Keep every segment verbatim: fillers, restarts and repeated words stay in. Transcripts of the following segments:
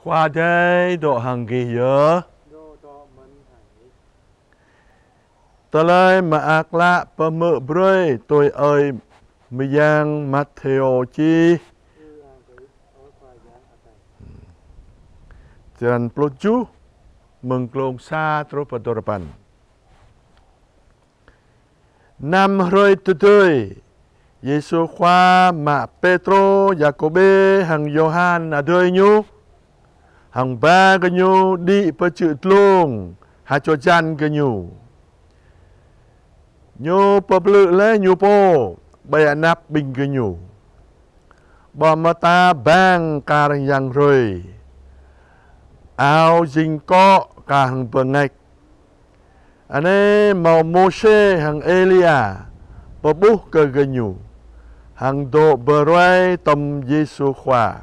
Khua Adai dŏ hăng gih yơh. Tơlơi Mơak Klă pơhmư̆ brơi tui ơi mơyang Mathêô čih. Črăn pluh tơjuh, mơ̆ng glông sa truh pơ duapăn. Năm hrơi tơdơi, Yêsu Khua mă Pêtrô, Yakôbê hăng Yôhan adơi ñu, hăng ba gơñu đĭ pơ čư̆ dlông, ha čô jăn gơñu. Ñu pơblư̆ laih ñu pô ƀơi anăp ƀing gơñu. Ƀô̆ mơta bang kar hăng yang hrơi, ao jing kŏ kar hăng bơngač. Anai hmâo Môsê hăng Êlia pơƀuh kơ gơñu, hăng dŏ pơruai tŏm Yêsu Khua.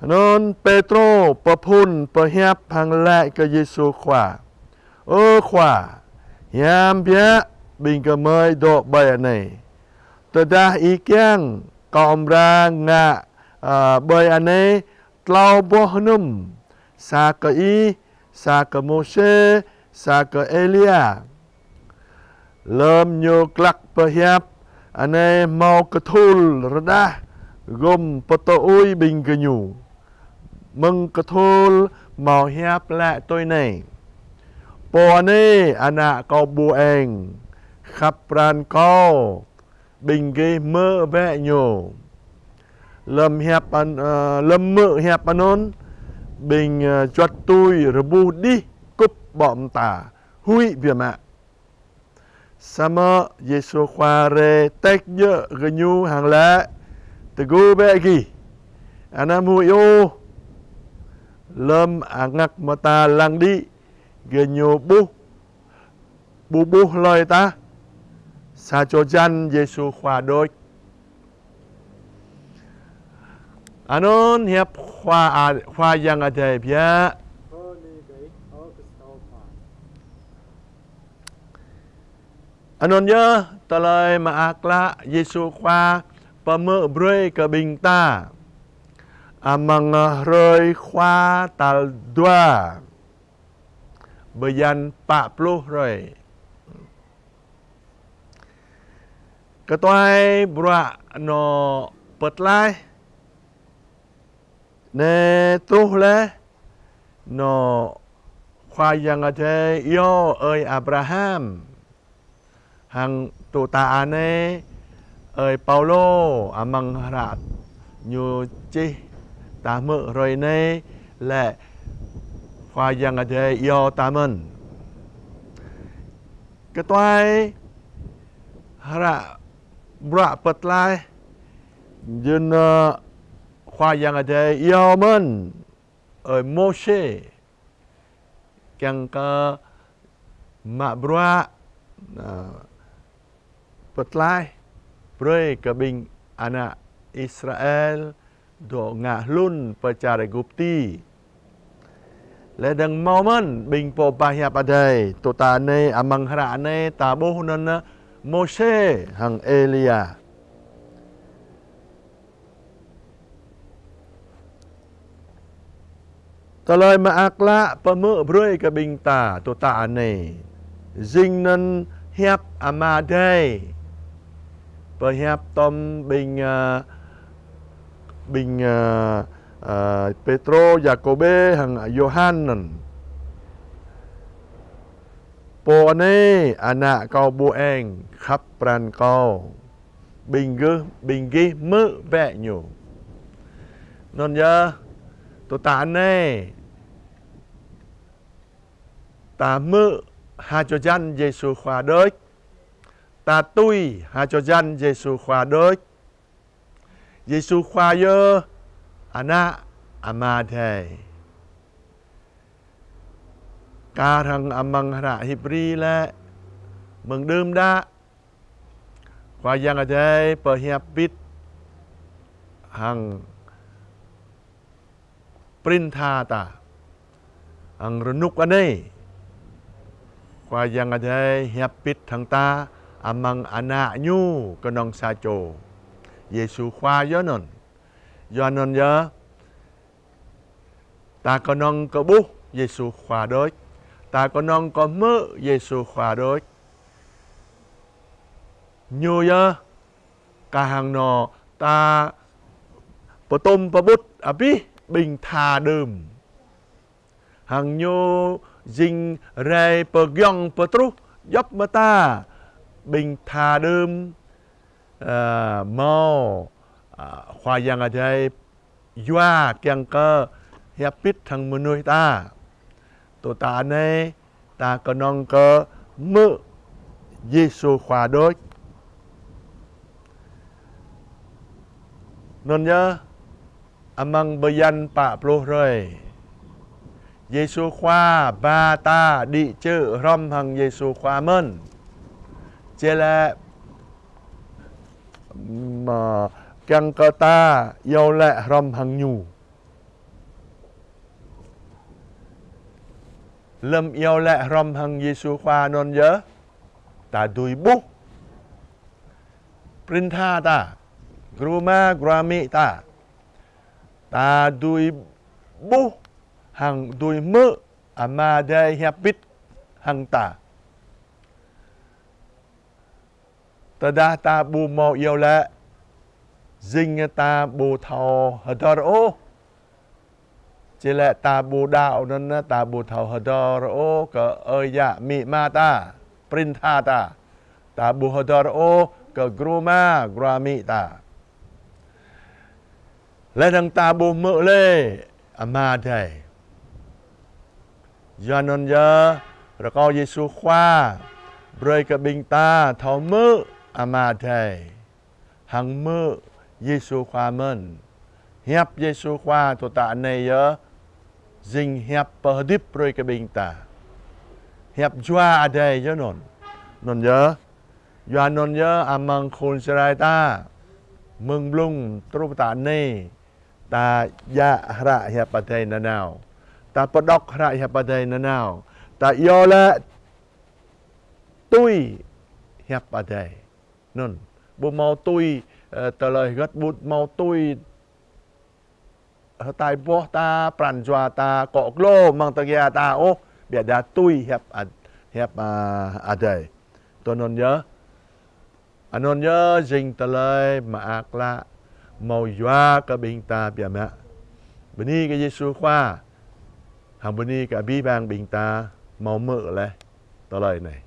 Anŭn Pêtrô pơphun pơhiăp hăng laĭ kơ Yêsu Khua: Ơ Khua, hiam biă ƀing gơmơi dŏ ƀơi anai. Tơdah Ih kiăng, kâo amra ngă, a, ƀơi anai tlâo boh hơnum, sa kơ Ih, sa kơ Môsê, sa kơ Êlia. Lơm ñu glăk pơhiăp, anai hmâo kơthul rơđah gum pơtơui ƀing gơñu. Mơ̆ng kơthul hmâo hiăp laĭ tui anai: Pô anai Ană Kâo ƀu eng, khăp pran Kâo, ƀing gih hmư̆ bĕ ñu. Lơm hiăp an-, ơ, lơm hmư̆ hiăp anŭn, ƀing, ơ, juăt tui rơbuh đih kŭp ƀô̆ mơta, huĭ biă mă. Samơ̆ Yêsu Khua rai tĕk djơ̆ gơñu hăng laĭ: Tơgŭ bĕ gih, anăm huĭ ôh. Lơm angak mơta lăng đĭ, gơñu ƀuh ƀu ƀuh hlơi tah, sa čô jăn Yêsu Khua đôč. Anŭn hiăp Khua A-, Khua Yang Adai biă. Anŭn yơh Tơlơi Mơak Klă Yêsu Khua pơhmư̆ brơi kơ ƀing ta amăng hrơi Khua tal dua bơyan pă pluh hrơi. Kơtuai bruă nô pơtlaih anai truh laih, nô Khua Yang Adai iâu ơi Abraham. Hăng tŭ ta anai, ơi Paulô amăng hră ñu čih ta hmư̆ hrơi anai lĕ Khua Yang Adai iâu ta mơ̆n. Kơtuai hră bruă pơtlaih jing, ơ, Khua Yang Adai iâu mơ̆n ơi Môsê kiăng kơ mă bruă, ơ, pơtlaih brơi kơ ƀing ană Israel dŏ ngă hlŭn pơ čar Êgupti. Lĕ dơ̆ng hmâo mơ̆n ƀing pô pơhiăp Adai, tŭ ta anai amăng hră anai ta ƀuh anŭn Môsê hăng Êlia. Tơlơi Mơak Klă pơhmư̆ brơi kơ ƀing ta tŭ ta anai jing anŭn hiăp Ama Adai pơhiăp tŏm ƀing, ơ, ƀing, ơ, ơ, Pêtrô, Yakôbê hăng Yôhan anŭn. Pô anai Ană Kâo ƀu eng, khăp pran Kâo. Ƀing gih, ƀing gih hmư̆ bĕ ñu. Anŭn yơh, tŭ ta anai, ta hmư̆ ha čô jăn Yêsu Khua đôč. Ta tui ha čô jăn Yêsu Khua đôč. Yêsu Khua yơh Ană Ama Adai. Kar hăng amăng hră Hêbrơ lĕ, mơ̆ng đưm đă Khua Yang Adai pơhiăp bĭt hăng prin tha ta. Hăng rơnŭk anai, Khua Yang Adai hiăp bĭt hăng ta amăng Ană Ñu kơnơ̆ng sa čô, Yêsu Khua yơh anŭn. Yua anŭn yơh, Ta kơnơ̆ng kơ ƀuh Yêsu Khua đôč. Ta kơnơ̆ng kơ hmư̆ Yêsu Khua đôč. Ñu yơh, kah hăng anŭn ta pơtŭm pơƀut abih ƀing tha đưm. Hăng ñu jing rai pơgiŏng pơtruh djŏp mơta ƀing tha đưm, ơ, hmâo, ơ, Khua Yang Adai yua kiăng kơ hiăp pit hăng mơnuih ta. Tui anai ta kơnơ̆ng kơ hmư̆ Yêsu Khua đôč. Anŭn yơh, amăng bơyan pă pluh hrơi, Yêsu Khua ba ta đĭ čư̆ hrŏm hăng Yêsu Khua mơ̆n. Či lĕ, mă, kiăng kơ ta iâu laĭ hrŏm hăng ñu. Lơ̆m iâu laĭ hrŏm hăng Yêsu Khua anŭn yơh, ta dưi ƀuh prin tha ta, gru ama, gru amĭ ta. Ta dưi ƀuh hăng dưi hmư̆ Ama Adai hiăp pit hăng ta. Tơdah ta ƀu hmâo iâu laĭ, jing ta ƀu thâo hơdơr ôh. Či lĕ ta ƀu đaŏ anŭn, ta ƀu thâo hơdơr ôh kơ ơi yă amĭ ama ta, prin tha ta. Ta ƀu hơdơr ôh kơ gru ama, gru amĭ ta. Laih dơ̆ng ta ƀu hmư̆ lĕ Ama Adai. Yua anŭn yơh, rơkâo Yêsu Khua brơi kơ ƀing ta thâo hmư̆ Ama Adai hăng hmư̆ Yêsu Khua mơ̆n. Hiăp Yêsu Khua tui anai yơh, jing hiăp pơhơdip brơi kơ ƀing ta. Hiăp Jua Adai yơh anŭn. Anŭn yơh, yua anŭn yơh amăng khul Jrai ta, mơ̆ng blung truh tui anai, ta djă hră hiăp Adai nanao. Ta pơđŏk hră hiăp Adai nanao. Ta iâu laĭ tui hiăp Adai. Anŭn, ƀu hmâo tui, ơ, tơlơi hơget, ƀu hmâo tui hơtai boh ta, pran jua ta, akŏ glô amăng tơgia ta ôh, biă dah tui hiăp Ad-, hiăp, a, Adai. Tui anŭn yơh. Anŭn yơh jing tơlơi mơak klă hmâo yua kơ ƀing ta biă mă. Bơni kơ Yêsu Khua. Hăng bơni kơ abih bang ƀing ta hmâo hmư̆ laih tơlơi anai.